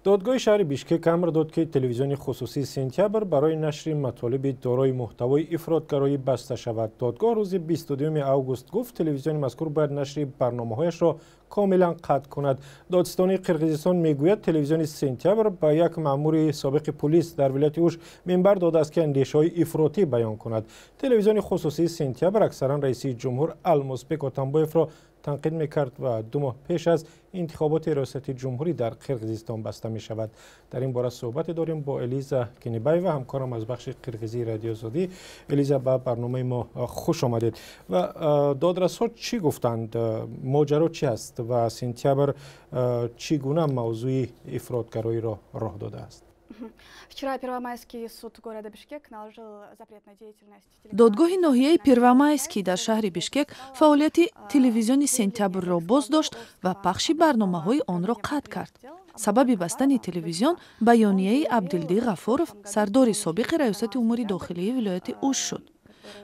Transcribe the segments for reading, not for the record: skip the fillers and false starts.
Додгоҳи шаҳри Бишкек амр дод, ки телевизиони хусусии «Сентябр» барои нашри матолиби дорои муҳтавои ифротгароӣ баста шавад. Додгоҳ рӯзи 22 август гуфт, телевизиони мазкур бояд нашри барномаҳояшро комилан қатъ кунад. Додситонии Қирғизистон мегӯяд, телевизиони «Сентябр» ба як маъмури собиқи пулис дар вилояти Уш минбар додааст, ки андешаҳои ифротӣ баён кунад. Телевизиони хусусии «Сентябр» аксаран раиси ҷумҳур Алмозбек Отамбоевро танқид мекард ва 2 моҳ пеш аз интихоботи риёсати ҷумҳурӣ дар Қирғизистон баста мешавад. Дар ин бора суҳбате дорем бо Элиза Кенебаева, ҳамкорам аз бахши қирғизии Радиои Озодӣ. Элиза, ба барномаи мо хуш омадед. Ва додрасҳо чӣ гуфтанд? Моҷаро чӣ аст ва «Сентябр» чӣ гуна мавзӯи ифротгароиро роҳ додааст? Вчера Первомайский суд города Бишкек наложил запрет на деятельность. Додгоҳи ноҳияи Первомайский дар шаҳри Бишкек фаъолияти телевизиони «Сентябрро» боздошт ва пахши барномаҳои онро қатъ кард. Сабаби бастани телевизион баёнияи Абдилдӣ Ғафуров, сардори собиқи раёсати умури дохилии вилояти Уш шуд.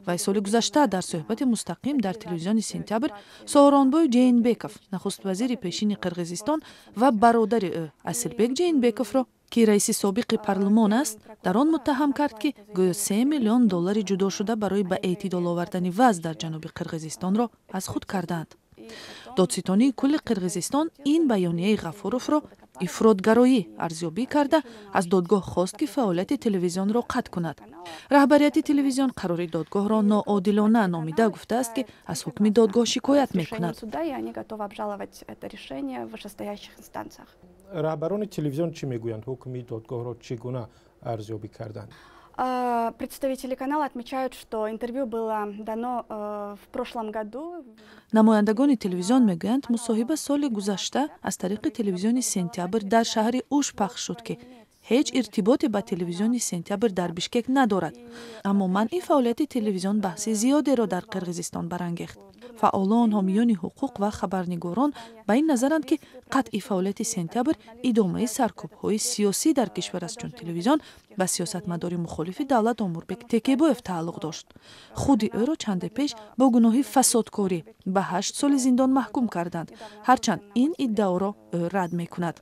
Вай соли гузашта дар суҳбати мустақим дар телевизиони «Сентябр» Сооронбой Ҷеинбеков, нахуствазири пешини Қирғизистон, ва бародари ӯ Асилбек Ҷеинбековро, ки раиси собиқи парлумон аст, дар он муттаҳам кард, ки гӯё 3 миллион доллари ҷудошуда барои ба эътидол овардани вазъ дар ҷануби Қирғизистонро аз худ кардаанд. Додситонии кулли Қирғизистон ин баёнияи Ғафуровро ифротгароӣ арзёбӣ карда, аз додгоҳ хост, ки фаъолияти телевизионро қатъ кунад. Раҳбарияти телевизион қарори додгоҳро ноодилона номида, гуфтааст, ки аз ҳукми додгоҳ шикоят мекунад. Раҳбарони телевизион чӣ мегӯянд? Ҳукми додгоҳро чӣ гуна арзёбӣ карданд? Представители канала отмечают, что интервью было дано в прошлом году. Намояндагони телевизион мегӯянд, мусоҳиба соли гузашта аз тариқи телевизиони «Сентябр» дар шаҳри Уш пахш шуд, ки ҳеҷ иртиботе ба телевизиони «Сентябр» дар Бишкек надорад. Аммо манъи фаъолияти телевизион баҳси зиёдеро дар Қирғизистон барангехт. Фаъолон, ҳомиёни ҳуқуқ ва хабарнигорон ба ин назаранд, ки қатъи фаъолияти «Сентябр» идомаи саркӯбҳои сиёсӣ дар кишвар аст, чун телевизион ба сиёсатмадори мухолифи давлат Омурбек Текебоев тааллуқ дошт. Худи ӯро чанде пеш бо гуноҳи фасодкорӣ ба 8 соли зиндон маҳкум карданд, ҳарчанд ин иддаоро ӯ рад мекунад.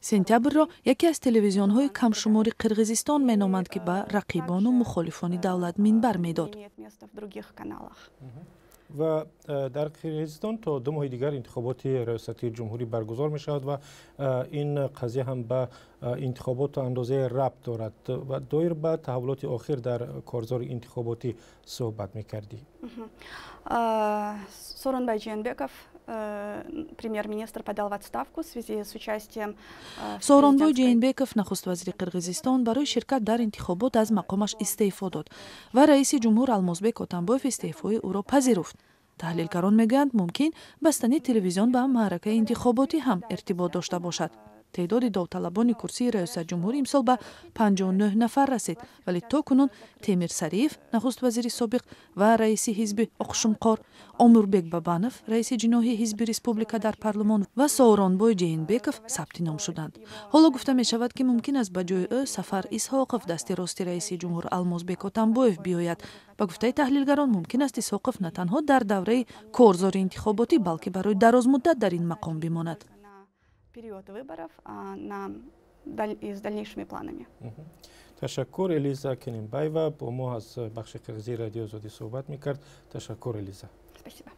«Сентябрро» яке аз телевизионҳои камшумори Қирғизистон меноманд, ки ба рақибону мухолифони давлат минбар медод. Ва дар Қирғизистон то 2 моҳи дигар интихоботи раёсати ҷумҳурӣ баргузор мешавад ва ин қазия ҳам ба интихобот то андозае рабт дорад. Ва доир ба таҳаввулоти охир дар корзори интихоботӣ суҳбат мекардӣ. Сооронбай Жээнбеков, премьер-министр, подал в отставку в связи с участием. Сооронбой Ҷеинбеков, нахуствазири Қирғизистон, барои ширкат дар интихобот аз мақомаш истеъфо дод ва раиси ҷумҳур Алмозбек Отамбоев истеъфои ӯро пазируфт. Таҳлилгарон мегӯянд, мумкин бастани телевизион ба маъракаи интихоботӣ ҳам иртибот дошта бошад. Теъдоди довталабони курсии раёсатҷумҳурӣ имсол ба 59 нафар расид, вале то кунун Темир Сариев, нахуствазири собиқ ва раиси ҳизби Оқшумқор, Омурбек Бабанов, раиси ҷиноҳи ҳизби Республика дар парлумон, ва Сооронбой Ҷеинбеков сабти ном шуданд. Ҳоло гуфта мешавад, ки мумкин аст ба ҷои ӯ Сафар Исҳоқов, дасти рости раиси ҷумҳур Алмозбек Отамбоев, биёяд. Ба гуфтаи таҳлилгарон, мумкин аст Исҳоқов на танҳо дар давраи корзори интихоботӣ, балки барои дарозмуддат дар ин мақом бимонад. Период выборов, на и с дальнейшими планами. Ташаккур. Элиза Кенимбаева бо мо аз бахши қирғизии Радиои Озодӣ суҳбат мекард. Ташаккур, Элиза. Спасибо.